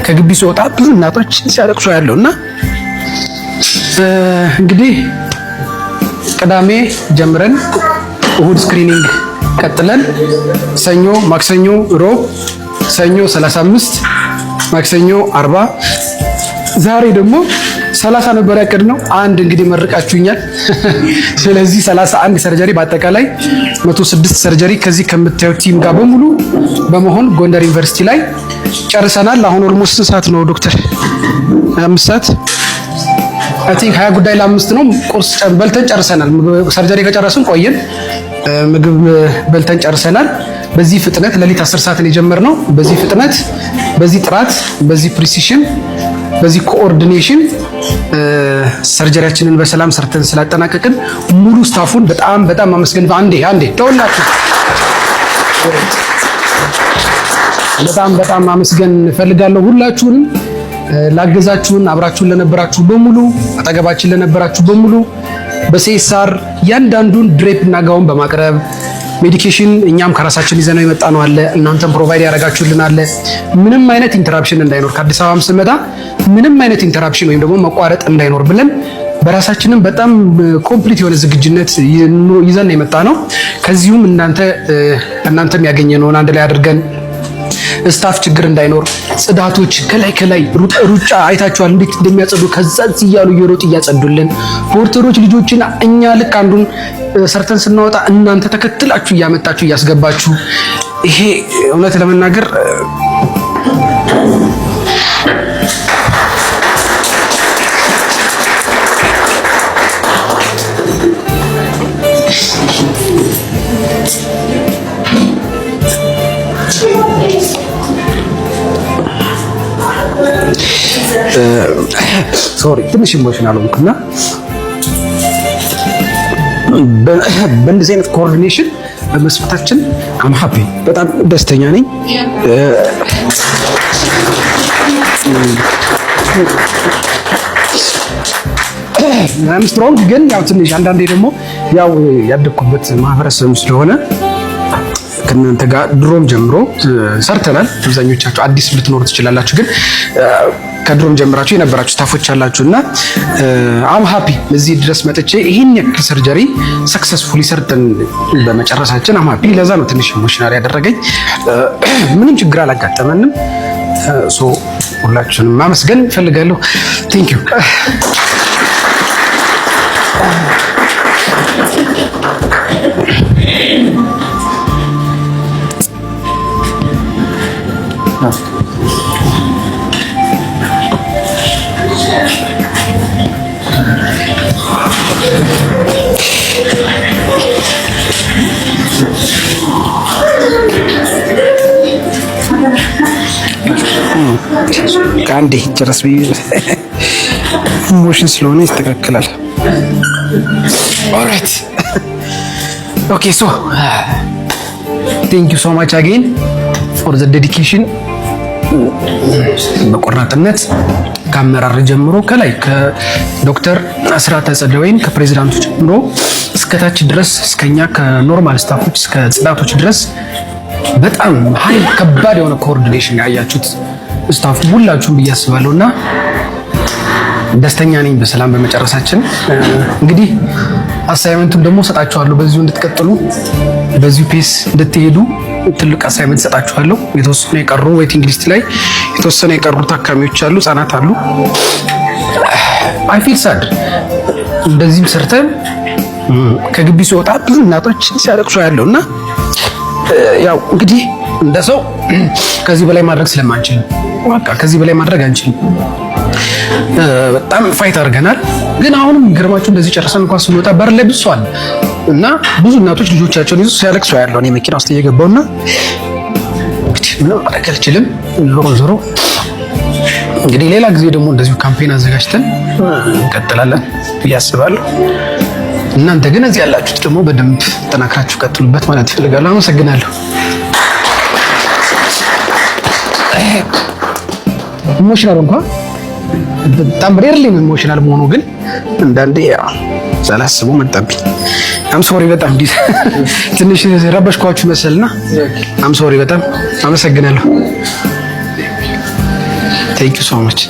ከግቢ ስወጣ ብዙ እናቶች ሲያለቅሱ ያለው እና እንግዲህ ቅዳሜ ጀምረን እሁድ screening ቀጥለን ሰኞ፣ ማክሰኞ፣ ሮብ፣ ሰኞ 35፣ ማክሰኞ 40፣ ዛሬ ደግሞ 30 ነበር ያቀድነው። አንድ እንግዲህ መርቃችሁኛል። ስለዚህ 31 surgery፣ በአጠቃላይ 106 surgery ከዚህ ከምታዩት team ጋር በሙሉ በመሆን ጎንደር ዩኒቨርሲቲ ላይ ጨርሰናል። አሁን almost ስንት ሰዓት ነው ዶክተር? 5 ሰዓት፣ I think 4:40 ነው። ቁርስ በልተን ጨርሰናል። Surgery ከጨረስን ቆየን። ምግብ በልተን ጨርሰናል። በዚህ ፍጥነት ሌሊት 10 ሰዓት ነው የጀመርነው። በዚህ ፍጥነት፣ በዚህ ጥራት፣ በዚህ precision፣ በዚህ coordination surgery ያችንን በሰላም ሰርተን ስላጠናቀቅን ሙሉ staff ኡን በጣም በጣም ማመስገን፣ አንዴ አንዴ ለሁላችሁ በጣም በጣም ማመስገን እፈልጋለሁ። ሁላችሁንም ላገዛችሁን፣ አብራችሁን ለነበራችሁ በሙሉ፣ አጠገባችን ለነበራችሁ በሙሉ፣ በ CSR እያንዳንዱን drape እና ጋውን በማቅረብ፣ medication እኛም ከራሳችን ይዘነው የመጣ ነው አለ፣ እናንተም provide ያደረጋችሁልን አለ። ምንም አይነት interruption እንዳይኖር፣ ከአዲስ አበባም ስንመጣ ምንም አይነት interruption ወይም ደግሞ መቋረጥ እንዳይኖር ብለን በራሳችንም በጣም complete የሆነ ዝግጁነት ይዘን የመጣ ነው። ከዚሁም እናንተም ያገኘነውን አንድ ላይ አድርገን staff ችግር እንዳይኖር፣ ጽዳቶች ከላይ ከላይ ሩጫ አይታችኋል፣ እንዴት እንደሚያጸዱ፣ ከዛ እዚህ እያሉ እየሮጡ እያጸዱልን፣ porter ኦች ልጆችን እኛ ልክ አንዱን ሰርተን ስናወጣ እናንተ ተከትላችሁ እያመጣችሁ እያስገባችሁ፣ ይሄ እውነት ለመናገር sorry ትንሽ emotional ሆንኩና በእንደዚህ አይነት coordination በመስራታችን I'm happy፣ በጣም ደስተኛ ነኝ። I'm strong፣ ግን ያው ትንሽ አንዳንዴ ደግሞ ያው ያደግኩበት ማህበረሰብ ስለሆነ ከእናንተ ጋር ድሮም ጀምሮ ሰርተናል። አብዛኞቻችሁ አዲስ ልትኖሩ ትችላላችሁ፣ ግን ከድሮም ጀምራችሁ የነበራችሁ staff ኦች አላችሁ እና I'm happy እዚህ ድረስ መጥቼ ይህን ያክል surgery successfully ሰርተን በመጨረሳችን I'm happy። ለዛ ነው ትንሽ emotional ያደረገኝ። ምንም ችግር አላጋጠመንም። So ሁላችሁንም ማመስገን እፈልጋለሁ። Thank you። ከአንዴ ጨረስ ብዬ emotion ስለሆነ ይስተካከላል። Alright, okay, so thank you so much again for the dedication። በቆራጥነት ከአመራር ጀምሮ፣ ከላይ ከዶክተር አስራት አጸደወይን ከፕሬዚዳንቱ ጀምሮ እስከታች ድረስ፣ እስከኛ ከ normal staff ኦች እስከ ጽዳቶች ድረስ በጣም high ከባድ የሆነ coordination ያያችሁት staff ሁላችሁም ብዬ አስባለሁ እና ደስተኛ ነኝ በሰላም በመጨረሳችን። እንግዲህ assignment ኡን ደግሞ ሰጣችኋለሁ። በዚሁ እንድትቀጥሉ፣ በዚሁ pace እንድትሄዱ ትልቅ assignment ሰጣችኋለሁ። የተወሰኑ የቀሩ waiting list ላይ የተወሰኑ የቀሩ ታካሚዎች አሉ፣ ህጻናት አሉ። I feel sad። እንደዚህም ሰርተን ከግቢ ሲወጣ ብዙ እናቶች ሲያለቅሱ ያለው እና ያው እንግዲህ እንደ ሰው ከዚህ በላይ ማድረግ ስለማንችል፣ በቃ ከዚህ በላይ ማድረግ አንችልም። በጣም fight አድርገናል። ግን አሁንም የሚገርማችሁ እንደዚህ ጨርሰን እንኳን ስንወጣ በር ላይ ብዙ ሰው አለ እና ብዙ እናቶች ልጆቻቸውን ይዞ ሲያለቅሱ ያለው እኔ መኪና ውስጥ እየገባውና እንግዲህ ምንም ማድረግ አልችልም። ዞሮ ዞሮ እንግዲህ ሌላ ጊዜ ደግሞ እንደዚሁ campaign አዘጋጅተን እንቀጥላለን ብዬ አስባለሁ። እናንተ ግን እዚህ ያላችሁት ደግሞ በደንብ ጠናክራችሁ ቀጥሉበት ማለት እፈልጋለሁ። አመሰግናለሁ። Emotional እንኳን በጣም rarely ነው emotional መሆኑ፣ ግን አንዳንዴ ያው ሳላስበው መጣብኝ። I'm sorry፣ በጣም ትንሽ ረበሽኳችሁ መሰልና I'm sorry፣ በጣም አመሰግናለሁ። Thank you so much.